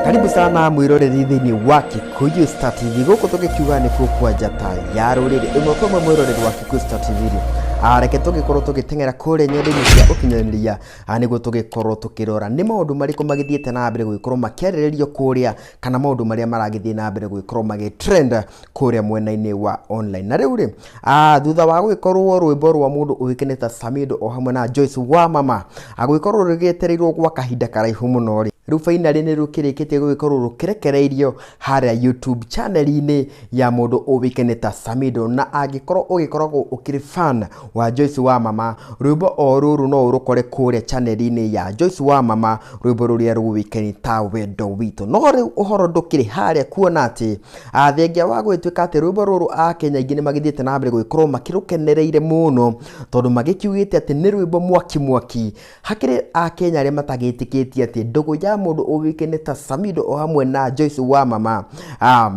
Karibu sana mwiroreri thĩinĩ wa Kikuyu Star TV. Gũkũ tũgĩkiuga nĩkuo kwa njata ya rũrĩrĩ. Ĩmwe kwa ĩmwe mwĩroreri wa Kikuyu Star TV rĩ, reke tũgĩkorwo tũgĩteng'era kũrĩa nyenda-inĩ cia ũkinyanĩria, nĩguo tũgĩkorwo tũkĩrora nĩ maũndũ marĩkũ magĩthiĩte na mbere gũgĩkorwo makĩarĩrĩrio kũrĩa, kana maũndũ marĩa maragĩthiĩ na mbere gũgĩkorwo magĩ trend kũrĩa mwena-inĩ wa online. Na rĩu rĩ, thutha wa gũgĩkorwo rwĩmbo rwa mũndũ ũĩkaine ta Samido o hamwe na Joyce wa Mama gũgĩkorwo rũgĩetereirwo gwa kahinda karaihu mũno rĩ, rĩu finally nĩ rũkĩrĩkĩtie gũgĩkorwo rũkĩrekereirio harĩa YouTube channel-inĩ ya mũndũ ũĩkaine ta Samido. Na angĩkorwo ũgĩkoragwo ũkĩrĩ fan wa Joyce wa Mama, rwĩmbo o rũrũ no ũrũkore kũrĩa channel-inĩ ya Joyce wa Mama, rwĩmbo rũrĩa rũĩkaine ta Wendo Witũ. No rĩu ũhoro ndũkĩrĩ harĩa, kuona atĩ thengia wa gũgĩtuĩka atĩ rwĩmbo rũrũ Akenya aingĩ nĩ magĩthiĩte na mbere gũgĩkorwo makĩrũkenereire mũno, tondũ magĩkiugĩte atĩ nĩ rwĩmbo mwaki mwaki. Hakĩrĩ Akenya arĩa matagĩtĩkĩtie atĩ ndũgũ ya mũndũ ũĩkaine ta Samido o hamwe na Joyce wa Mama,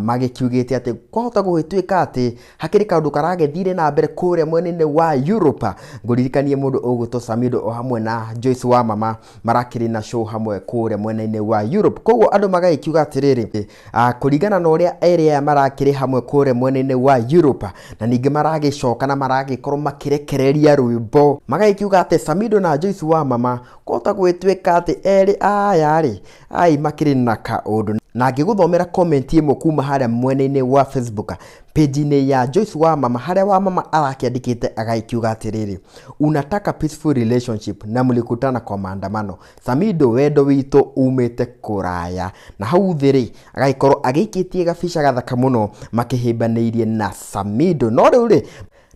magĩkiugĩte atĩ kwahota gũgĩtuĩka atĩ hakĩrĩ kaũndũ karagĩthire na mbere kũrĩa mwena-inĩ wa Europe. Ngũririkanie mũndũ ũgwĩtwo Samido o hamwe na Joyce wa Mama marakĩrĩ na show hamwe kũrĩa mwena-inĩ wa Europe. Koguo andũ magagĩkiuga atĩrĩrĩ, kũringana na ũrĩa erĩ aya marakĩrĩ hamwe kũrĩa mwena-inĩ wa Europe, na ningĩ maragĩcoka na maragĩkorwo makĩrekereria rwĩmbo, magagĩkiuga atĩ Samido na Joyce wa Mama kwahota gũgĩtuĩka atĩ erĩ aya rĩ ai makĩrĩ na kaũndũ. Na ngĩgũthomera comment ĩmwe kuma harĩa mwena-inĩ wa Facebook page-inĩ ya Joyce wa Mama, harĩa wa Mama arakĩandĩkĩte agagĩkiuga atĩrĩrĩ, unataka peaceful relationship na mlikutana kwa maandamano, Samido wendo witũ umĩte kũraya. Na hau thĩ rĩ, agagĩkorwo agĩikĩtie gabica gathaka mũno makĩhĩmbanĩirie na Samido. No rĩu rĩ,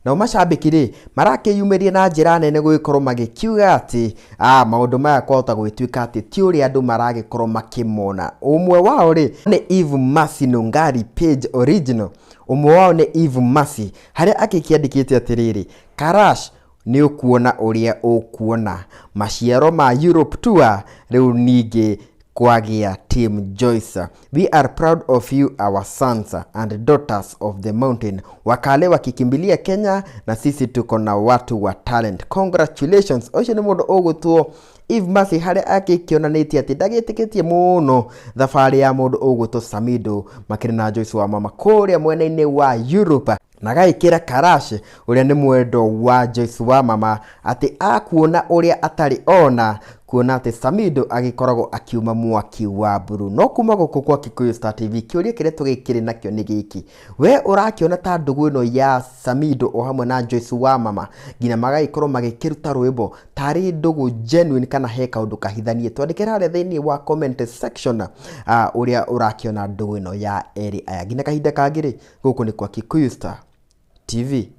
nao macambĩki rĩ, marakĩyumĩria na njĩra nene gũgĩkorwo magĩkiuga atĩ maũndũ maya kwahota gũgĩtuĩka atĩ ti ũrĩa andũ maragĩkorwo makĩmona. Ũmwe wao rĩ nĩ Eve Mercy Nungari page original. Ũmwe wao nĩ Eve Mercy, harĩa akĩkĩandĩkĩte atĩrĩrĩ, Karash nĩ ũkuona ũrĩa ũkuona maciaro ma Europe tour rĩu ningĩ kwagĩa Team Joyce. We are proud of you our sons and daughters of the mountain. Wakale wakikimbilia Kenya na sisi tuko na watu wa talent. Congratulations. Ũcio nĩ mũndũ ũgũtwo Eve Mercy, harĩa akĩkĩonanĩtie atĩ ndagĩtĩkĩtie mũno thabarĩ ya mũndũ ũgwĩtwo Samido makĩrĩ na Joyce wa Mama kũrĩa mwena-inĩ wa Europe, na agagĩkĩra Karash ũrĩa nĩ mwendo wa Joyce wa Mama atĩ akuona ũrĩa atarĩ ona, kuona atĩ Samido agĩkoragwo akiuma mwaki wa mburu. No kuma gũkũ kwa Kikuyu Star TV, kĩũria kĩrĩa tũgĩkĩrĩ nakĩo nĩ gĩkĩ: we ũrakĩona ta ndũgũ ĩno ya Samido o hamwe na Joyce wa Mama nginya magagĩkorwo magĩkĩruta rwĩmbo tarĩ ndũgũ genuine, kana he kaũndũ kahithanie? Twandĩkĩre harĩa thĩinĩ wa comment section ũrĩa ũrakĩona ndũgũ ĩno ya erĩ aya. Nginya kahinda kangĩ rĩ, gũkũ nĩ kwa Kikuyu Star TV.